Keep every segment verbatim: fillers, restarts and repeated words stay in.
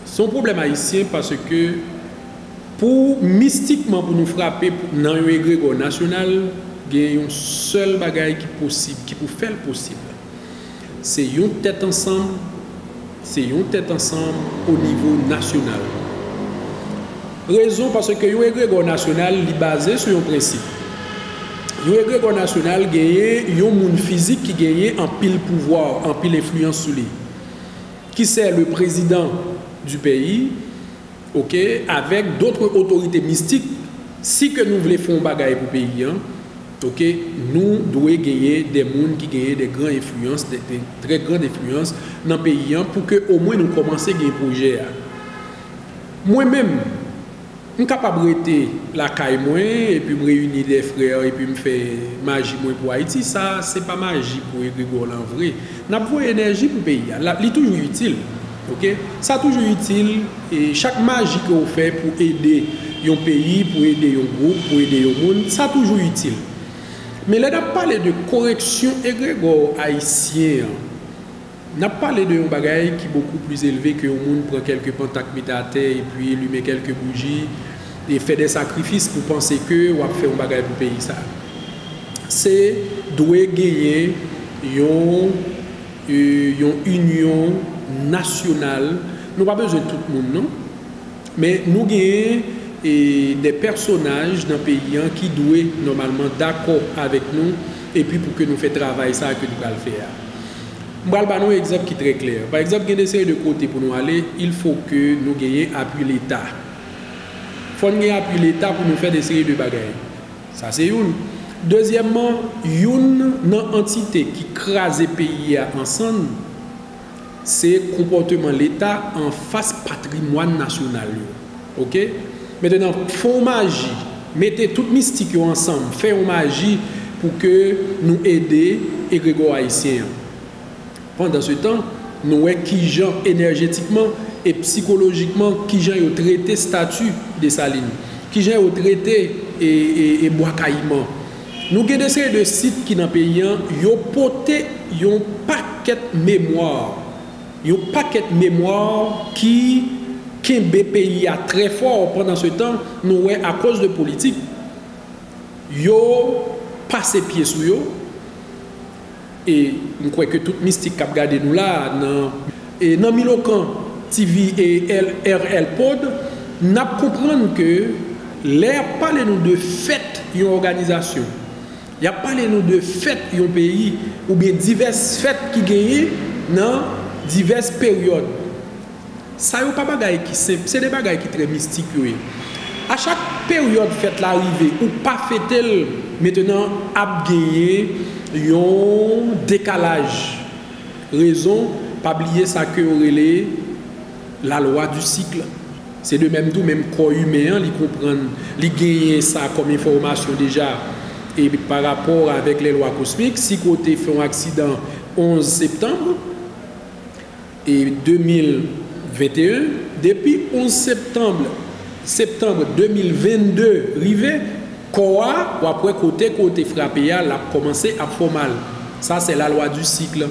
Se yon pwoblèm ayisyen paske pou mistikman pou nou frape nan yon egregò nasyonal, gen yon sèl bagay ki posib, ki pou fè l posib. Se yon tèt ansanm, se yon tèt ansanm o nivo nasyonal. Rezon, paske yon egregò nasyonal, li baze sou yon prensip. Yon egregò nasyonal genyen yon moun fizik ki genyen anpil pouvwa, anpil enfliyans sou li, ki se le président du pays, ok, avec d'autres autorités mystiques, si ke nou vle fè yon bagay pou peyi an, ok, nou dwe genyen de moun ki genyen de gran enfliyans, de, de trè gran enfliyans nan peyi an pou ke omwen nou kòmanse gen pwojè a. Mwen menm, m kapab rete lakay mwen, epi m reyini de frè, epi m fè maji mwen pou Ayiti. Sa, se pa maji pou egregò lan vre. N ap voye enèji pou peyi a. L ap, li toujou itil. Ok? Sa toujou itil. E chak maji ke w fè pou ede yon peyi, pou ede yon gwoup, pou ede yon moun, sa toujou itil. Men lè n ap pale de koreksyon egregò ayisyen an, n ap pale de yon bagay ki bokou pli elve ke yon moun pran kèlke pantak mete atè epi limen kèlke bouji e fè de sakrifis pou panse ke w ap fè yon bagay pou peyi sa. Se dwe genyen yon, e, yon inyon nasyonal. Nou pa bezwen tout moun, non. Men nou genyen, e, de pèsonaj nan peyi an ki dwe nòmalman dakò avèk nou epi pou ke nou fè travay sa ke nou pral fè a. M pral ba nou yon egzanp ki trè klè. Pa egzanp, gen de seri de kote pou nou ale, il faut que nou genyen apui Leta. Fò n gen apui Leta pou nou fè de seri de bagay. Sa se youn. Dezyèmman, youn nan antite ki kraze peyi a ansanm, se konpòteman Leta anfas patrimwàn nasyonal yo. Ok? Mentnan, fè yon maji, mete tout mistik yo ansanm, fè yon maji pou ke nou ede egregò ayisyen an. Pandansetan, nou wè kijan enèjetikman e sikolojikman, kijan yo trete stati Desalin, kijan yo trete e, e, e Bwa Kayiman. Nou gen de seri de sit ki nan peyi an, yo pote yon pakèt memwa, yon pakèt memwa ki kenbe peyi a trè fò. Pandansetan, nou wè akoz de politik, yo pase pye sou yo. E m kwè ke tout mistik k ap gade nou la, nan, e nan Milokan T V e R L Pod, n ap konprann ke lè y ap pale nou de fèt yon òganizasyon, y ap pale nou de fèt yon peyi, oubyen divès fèt ki genyen nan divès peryòd. Sa yo pa bagay ki senp, se de bagay ki trè mistik yo ye. A chak peryòd fèt la rive, ou pa fete l, mentnan ap genyen yon dekalaj. Rezon, pa bliye sa ke yo rele la loi du cycle. Se de menm tou, menm kò imen an, li konprann, li genyen sa kòm enfòmasyon deja. E pa rapò avèk les lois cosmiques, si kote fè yon aksidan onz septanm, e de mil venteyen, depi onz septanm, septanm de mil vennde rive, kò a, w ap wè kote, kote frape a, l ap kòmanse ap fè w mal. Sa, se la loi du cycle.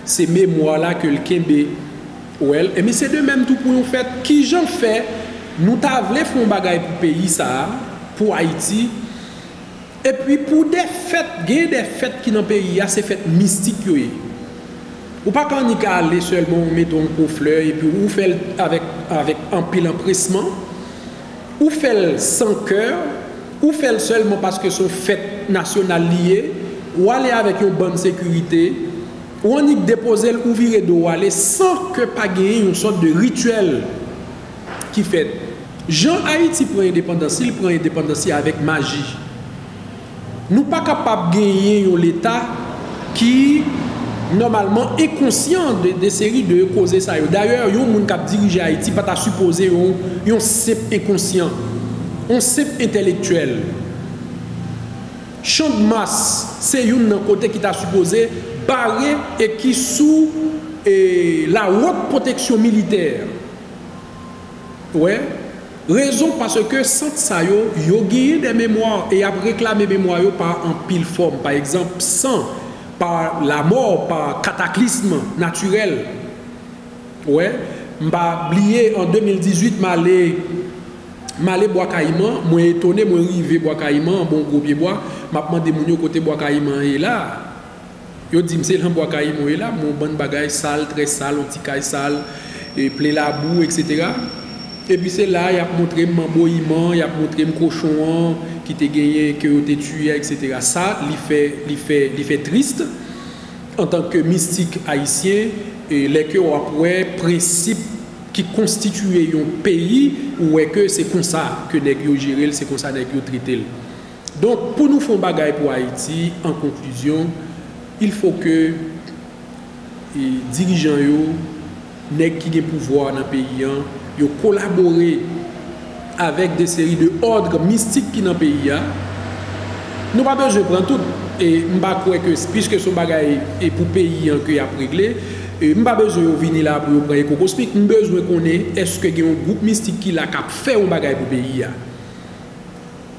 Se memwa la ke l kenbe. Ou wè l? Ebyen, se de menm tou pou yon fèt. Kijan fè nou ta vle fè yon bagay pou peyi sa a, pou Ayiti, epi pou de fèt, gen de fèt ki nan peyi a, se fèt mistik yo ye. Ou pa ka annik ale sèlman, ou mete yon po flè, epi ou fè l avèk, avèk anpil anpresman, ou fè l san kè, ou fè l sèlman paske se yon fèt nasyonal li ye, ou ale avèk yon bann sekirite, ou annik depoze l, ou vire do w ale, san ke pa genyen yon sòt de rityèl ki fèt. Jan Ayiti pran endepandans li, li pran endepandans li avèk maji. Nou pa kapab genyen yon Leta ki, nòmalman, enkonsyan de, de seri de koze sa yo. Dayè, yon moun k ap dirije Ayiti pa ta sipoze yon, yon senp enkonsyan, yon senp entèlektyèl. Chandmas se youn nan kote ki ta sipoze bare e ki sou, e, la wòt pwoteksyon militè. Ou wè? Rezon paske sant sa yo, yo genyen de memwa e y ap reklame memwa yo pa anpil fòm. Pa egzanp, san, pa lamò, pa kataklism natirèl. Ou wè? M pa bliye, an de mil dizuit, m ale, m ale Bwa Kayiman, mwen etone, mwen rive Bwa Kayiman, anba yon gwo pye bwa, m ap mande moun yo kote Bwa Kayiman an ye la. Yo di m se nan Bwa Kayiman w ye la, m wè yon bann bagay sal, trè sal, yon ti kay sal, e plen labou, etsetera. Epi se la, y ap montre m manbo iman, y ap montre m kochon an ki te genyen, ke yo te tiye a, etsetera. Sa, li fè, li fè, li fè tris antanke mistik ayisyen, e lè ke w ap wè prensip ki konstitiye yon peyi, ou wè ke se konsa ke nèg yo jere l, se konsa nèg yo trete l. Donk, pou nou fè yon bagay pou Ayiti, an konklizyon, il faut que, e, dirijan yo, nèg ki gen pouvwa nan peyi an, yo kolabore avèk de seri de òd mistik ki nan peyi a. Nou pa bezwen pran tout. E m pa kwè ke, piske se yon bagay e pou peyi an ke y ap regle, e m pa bezwen yo vini la pou yo pran Eko Kosmik. M bezwen konnen èske gen yon gwoup mistik ki la k ap fè yon bagay pou peyi a.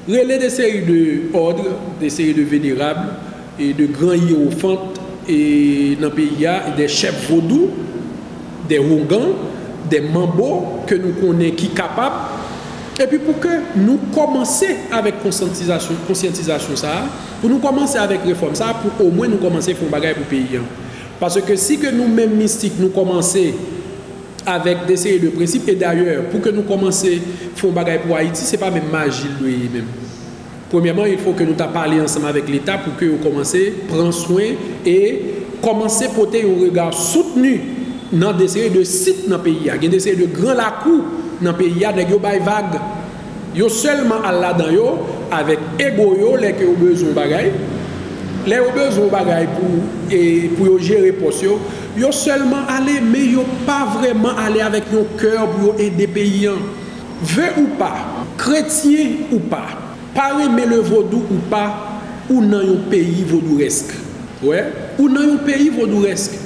Rele de seri de òd, de seri de venerab, e de gran iyewofant, e nan peyi a, de chèf vodou, de houngan, de manbo ke nou konnen ki kapab, epi pou ke nou kòmanse avèk konsyantizasyon, konsyantizasyon sa a, pou nou kòmanse avèk refòm sa a, pou omwen nou kòmanse fè yon bagay pou peyi an. Paske si ke nou menm mistik, nou kòmanse avèk de seri de prensip. E dayè, pou ke nou kòmanse fè yon bagay pou Ayiti, se pa menm maji l dwe ye menm. Premyèman, il faut que nou ta pale ansanm avèk Leta pou ke yo kòmanse pran swen e kòmanse pote yon rega soutni nan de seri de sit nan peyi a. Gen de seri de gran lakou nan peyi a, nèg yo bay vag. Yo sèlman al ladan yo avèk ego yo lè ke yo bezwen yon bagay. Lè yo bezwen yon bagay pou, e, pou yo jere pòs yo, yo sèlman ale, men yo pa vrèman ale avèk yon kè pou yo ede peyi an. Ve ou pa, kretyen ou pa, pa renmen le vodou ou pa, ou nan yon peyi vodourèsk. Wè, ou nan yon peyi vodourèsk.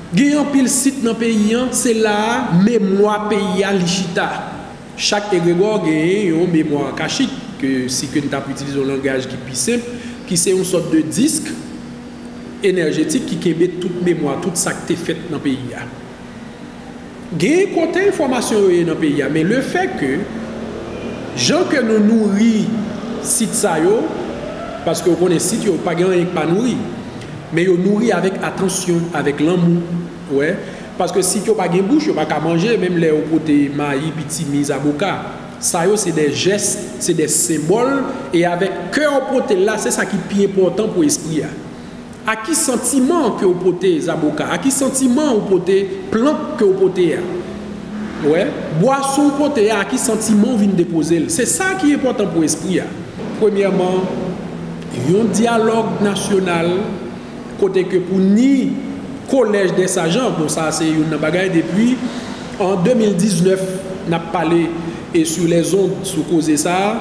Gen anpil sit nan peyi an, se la a memwa peyi a li chita. Chak egregò genyen yon memwa akachik, ke si ke n t ap itilize yon langaj ki pi senp, ki se yon sòt de disk enèjetik ki kenbe tout memwa, tout sa k te fèt nan peyi a. Gen kote enfòmasyon yo ye nan peyi a, men le fè ke jan ke nou nouri sit sa yo, paske w konnen sit yo pa gen anyen k pa nouri, men yo nouri avèk atansyon, avèk lanmou, wè, paske sit yo pa gen bouch, yo pa ka manje, menm lè yo pote mayi, pitimi, zaboka, sa yo se de jès, se de senbòl, e avèk kè w pote l la, se sa ki pi enpòtan pou espri a. A ki santiman ke w pote zaboka? A ki santiman w pote plant ke w pote a? Wè, bwason w pote a, a ki santiman w vin depoze l? Se sa ki enpòtan pou espri a. Premyèman, yon dyalòg nasyonal kote ke pou ni kolèj dè sajan, bon, sa se youn nan bagay, depi an de mil diznèf, n ap pale e sou lèzond sou koze sa a.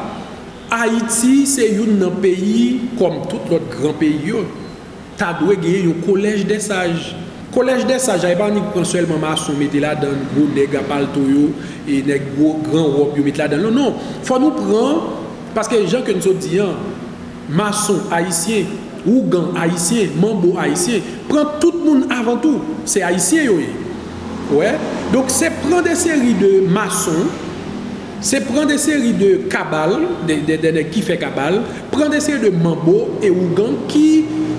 Ayiti se youn nan peyi, kòm tout lòt gran peyi yo, ta dwe genyen yon kolèj dè saj. Kolèj dè saj la, e pa annik pran sèlman mason mete ladan l, gwo nèg a palto yo, e nèg gwo gran wòb yo met ladan l. Non, non. Fò nou pran, paske jan ke n sot di an, mason ayisyen, ougan ayisyen, manbo ayisyen, pran tout moun avan tou. Se ayisyen yo ye. Wè. Donk, se pran de seri de mason, se pran de seri de kabal, de, de, de nèg ki fè kabal, pran de seri de manbo e ougan ki,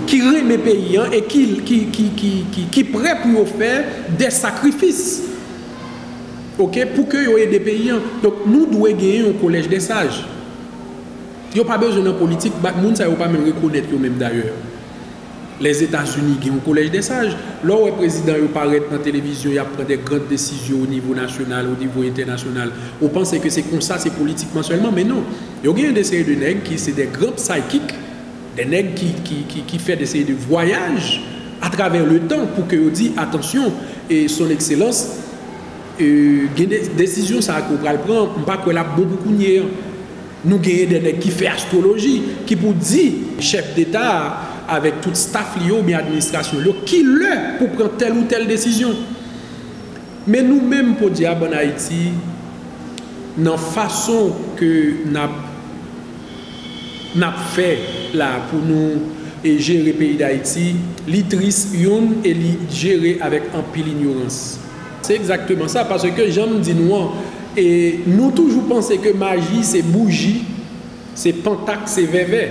ki renmen peyi an e ki, ki, ki, ki, ki, ki prè pou yo fè de sakrifis. Oke, pou ke yo ede peyi an. Donk, nou dwe genyen yon kolèj dè saj. Yo pa bezwen nan politik, ba-, moun sa yo pa menm rekonèt yo menm dayè. Lèzetazini gen yon kolèj dè saj. Lè w wè prezidan yo parèt nan televizyon, y ap pran de gran desizyon o nivo nasyonal, o nivo entènasyonal, ou panse ke se konsa, se politikman sèlman, men non. Yo genyen de seri de nèg ki se de gran psychic, de nèg ki, ki, ki, ki fè de seri de vwayaj atravè le tan pou ke yo di, atansyon, e son ekselans, e, gen de, desizyon sa a ke w pral pran, m pa kwè l ap bon pou kounye an. Nou genyen de nèg ki fè astwoloji, ki pou di chèf deta a avèk tout staff li yo oubyen administrasyon l yo, ki lè pou pran tèl ou tèl desizyon. Men nou menm, podyab, ann Ayiti, nan fason ke n ap, n ap fè la pou nou, e, jere peyi Dayiti, li tris, youn, e li jere avèk anpil inyorans. Se egzakteman sa, paske jan m di nou an, e nou toujou panse ke maji se bouji, se pantak, se vèvè.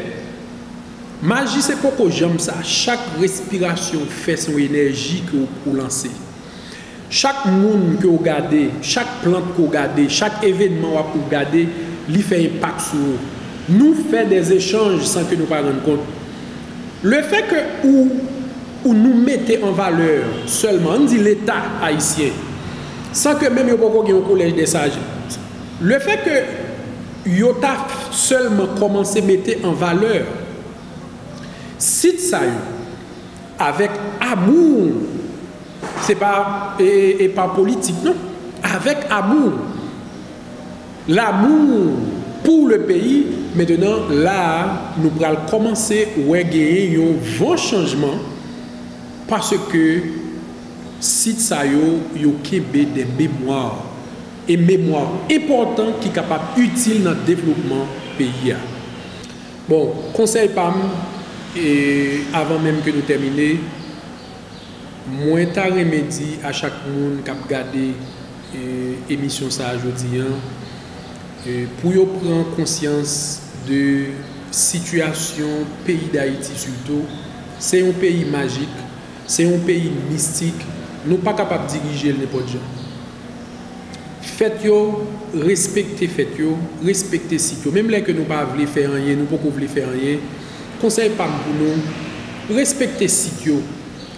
Maji se poko janm sa. Chak respirasyon w fè se yon enèji ke w, ou lanse. Chak moun ke w gade, chak plant ke w gade, chak evènman w ap, ou gade, li fè enpak sou ou. Nou fè des échanges sans que nou pa rann kont. Le fait que ou, ou nou mete an valè sèlman, ann di Leta ayisyen, san ke menm yo poko gen yon collège des sages. Le fait que yo ta sèlman kòmanse mete an valè sit sa yo avèk amou, se pa, e, e, e pa politik, non. Avèk amou, lamou pou le peyi, mentenan, la a, nou pral kòmanse wè genyen yon van chanjman, paske sit sa yo, yo kenbe de memwa, e memwa enpòtan ki kapab itil nan devlopman peyi a. Bon, konsèy pa m, e, avan menm ke nou tèmine, mwen ta renmen di a chak moun k ap gade, e, emisyon sa a jodi an, e, pou yo pran konsyans de sitiyasyon peyi Dayiti sitou. Se yon peyi majik, se yon peyi mistik, nou pa kapab dirije l nenpòt jan. Fèt yo, respekte fèt yo, respekte sit yo. Menm lè ke nou pa vle fè anyen, nou poko vle fè anyen, konsèy pa m pou nou, respekte sit yo.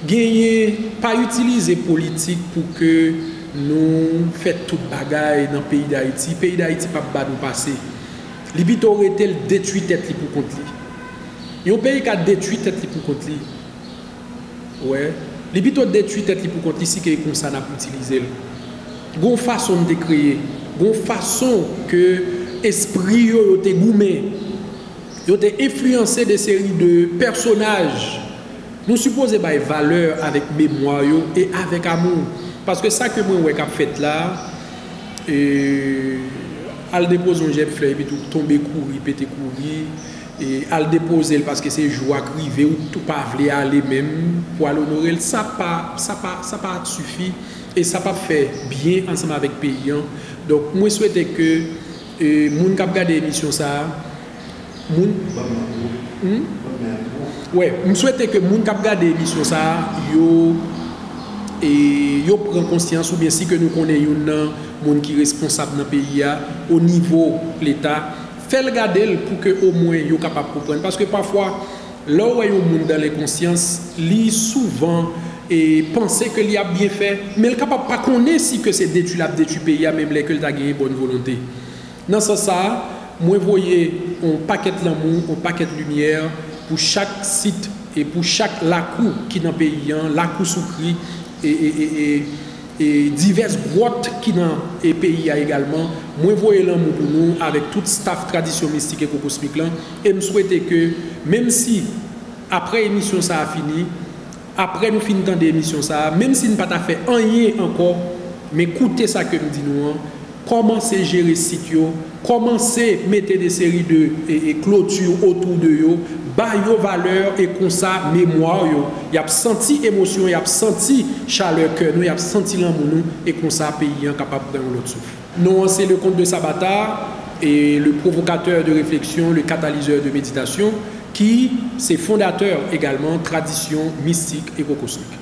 Genyen, pa itilize politik pou ke nou fè tout bagay nan peyi Dayiti. Peyi Dayiti p ap ba nou pase. Li pito rete l detwi tèt li pou kont li. Yon peyi ka detwi tèt li pou kont li. Wè, li pito detwi tèt li pou kont li si ke e konsa n ap itilize l. Gon fason n te kreye, gon fason ke espri yo, yo te goumen, yo te enfliyanse de seri de pèsonaj. Nou sipoze bay valè avèk memwa yo e avèk amou. Paske sa ke mwen wè k ap fèt la, e, al depoze yon jèb flè epi tou tonbe kouri, pete kouri, e al depoze l paske se jou a k rive, ou tou pa vle ale menm pou al onore l, sa pa, sa pa, sa pa ap sifi e sa p ap fè byen ansanm avèk peyi an. Donk, mwen swete ke, e, moun k ap gade emisyon sa a, moun, hmm? Wè, m swete ke moun k ap gade emisyon sa a, yo, e, yo pran konsyans, oubyen si ke nou konnen youn nan moun ki responsab nan peyi a, o nivo Leta, fè l gade l pou ke omwen yo kapab konprann. Paske pafwa, lè w wè yon moun dan lenkonsyans, li souvan, e, panse ke li ap byen fè, men l kapab pa konnen si ke se detwi l ap detwi peyi a, menm lè ke l ta genyen bòn volonte. Nan sans sa a, mwen voye yon pakèt lanmou, yon pakèt limyè pou chak sit e pou chak lakou ki nan peyi an, lakou Soukri e, e, e, e, e divès gwòt ki nan, e, peyi a egalman. Mwen voye lanmou pou nou avèk tout staff Tradisyon Mistik Eko Kosmik lan e m swete ke, menm si apre emisyon sa a fini, apre nou fin tande emisyon sa a, menm si n pa ta fè anyen ankò, men koute sa ke m di nou an, kòmanse jere sit yo, kòmanse mete de seri de, e, e, kloti otou de yo, ba yo valè e konsa memwa yo, y ap santi emosyon, y ap santi chalè kè nou, y ap santi lanmou nou e konsa peyi an kapab pran yon lòt souf. Non an se Leconte de Sabata, e le provocateur de réflexion, le catalyseur de méditation, ki se fondatè egalman Tradisyon Mistik Eko Kosmik.